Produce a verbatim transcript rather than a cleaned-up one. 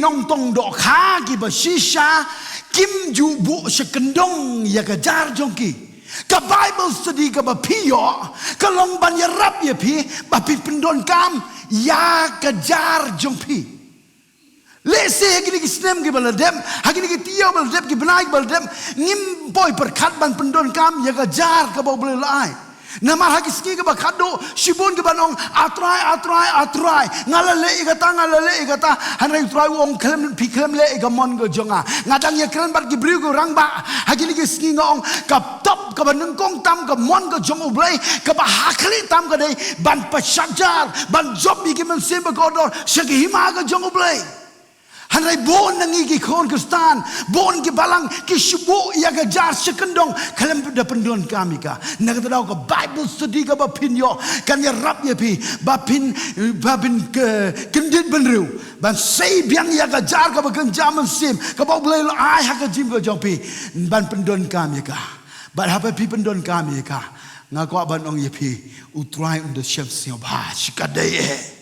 Tong tong dohkha kiba shisha kim ju buh sha kyndong ïa ka jar jong ki. Ka Bible study kaba phi ïoh ka long ban ïarap ïa phi ba phi pyndonkam ïa ka jar jong phi. Lehse ha kine ki snem kiba la dep, ha kine ki taïew ba la dep, ki bnai kiba la dep, ngim poi pyrkhat ban pyndonkam ïa ka jar kaba U Blei u la ai. Namar ha ki sngi kiba khadduh shibun kiban ong, A Trai, A Trai, A Trai, nga la leh ïa kata, nga la leh ïa kata. Hynrei U Trai u ong, khlem, phi khlem leh ïa ka mon ka jong nga. Nga dang ïakren bad ki briew ki rangbah ha kine ki sngi, nga ong ka top kaba nyngkong tam ka mon ka jong U Blei, kaba hakhlieh tam ka dei ban pynshah jar, ban jop ïa ki mynsiem ba kordor sha ka hima ka jong U Blei. Hynrei bun na ngi ki khun Khristan, bun ki balang ki shu buh ïa ka jar sha kyndong, khlem da pyndonkam ïa ka. Na kata ka daw ka Bible study kaba phin ïoh kan ïarap ïa phi ba phin, ba phin kyndit bynriew ban sei biang ïa ka jar kaba kynja mynsiem kaba U Blei u la ai ha ka jingim ka jong phi, ban pyndonkam ïa ka. Bad haba phi pyndonkam ïa ka, nga kwah ban ong ïa phi, U Trai un da shem sngewbha shikatdei eh.